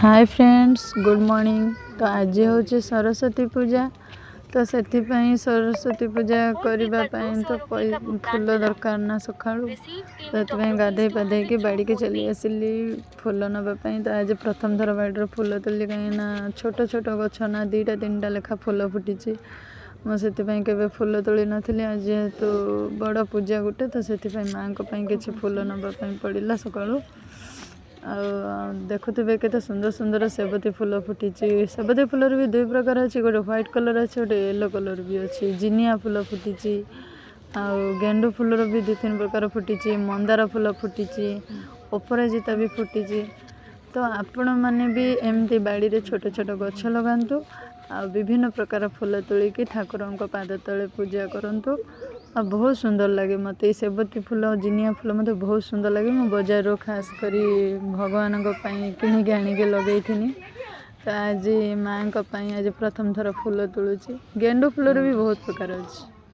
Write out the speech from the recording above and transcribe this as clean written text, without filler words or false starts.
ହାଏ friends, good morning. ତ ଆଜି ହେଉଛି ସରସ୍ୱତୀ ପୂଜା, ତ ସେଥିପାଇଁ ସରସ୍ୱତୀ ପୂଜା କରିବା ପାଇଁ ତ ଫୁଲ ଦରକାର ନା ସକାଳୁ। ସେଥିପାଇଁ ଗାଧେଇ ପାଧେଇକି ବାଡ଼ିକି ଚାଲି ଆସିଲି ଫୁଲ ନେବା ପାଇଁ। ତ ଆଜି ପ୍ରଥମ ଥର ବାଡ଼ିରୁ ଫୁଲ ତୋଳିଲି, କାହିଁକିନା ଛୋଟ ଛୋଟ ଗଛ ନା 2ଟା 3ଟା ଲେଖା ଫୁଲ ଫୁଟିଛି। ମୁଁ ସେଥିପାଇଁ କେବେ ଫୁଲ ତୋଳି ନଥିଲି। ଆଜି ଯେହେତୁ ବଡ଼ ପୂଜା ଗୋଟେ, ତ ସେଥିପାଇଁ ମାଆଙ୍କ ପାଇଁ କିଛି ଫୁଲ ନେବା ପାଇଁ ପଡ଼ିଲା ସକାଳୁ। ଆଉ ଦେଖୁଥିବେ କେତେ ସୁନ୍ଦର ସୁନ୍ଦର ସେବତୀ ଫୁଲ ଫୁଟିଛି। ସେବତୀ ଫୁଲର ବି 2 ପ୍ରକାର ଅଛି, ଗୋଟେ ହ୍ୱାଇଟ୍ କଲର୍ ଅଛି, ଗୋଟେ ୟେଲୋ କଲର୍ ବି ଅଛି। ଜିନିଆ ଫୁଲ ଫୁଟିଛି, ଆଉ ଗେଣ୍ଡୁ ଫୁଲର ବି 2 3 ପ୍ରକାର ଫୁଟିଛି, ମନ୍ଦାର ଫୁଲ ଫୁଟିଛି, ଅପରାଜିତା ବି ଫୁଟିଛି। ତ ଆପଣମାନେ ବି ଏମିତି ବାଡ଼ିରେ ଛୋଟ ଛୋଟ ଗଛ ଲଗାନ୍ତୁ ଆଉ ବିଭିନ୍ନ ପ୍ରକାର ଫୁଲ ତୋଳିକି ଠାକୁରଙ୍କ ପାଦ ତଳେ ପୂଜା କରନ୍ତୁ, ଆଉ ବହୁତ ସୁନ୍ଦର ଲାଗେ ମୋତେ ଏଇ ସେବତୀ ଫୁଲ, ଜିନିଆ ଫୁଲ ମୋତେ ବହୁତ ସୁନ୍ଦର ଲାଗେ। ମୁଁ ବଜାରରୁ ଖାସ୍ କରି ଭଗବାନଙ୍କ ପାଇଁ କିଣିକି ଆଣିକି ଲଗେଇଥିନି। ତ ଆଜି ମାଆଙ୍କ ପାଇଁ ଆଜି ପ୍ରଥମ ଥର ଫୁଲ ତୋଳୁଛି। ଗେଣ୍ଡୁ ଫୁଲର ବି ବହୁତ ପ୍ରକାର ଅଛି।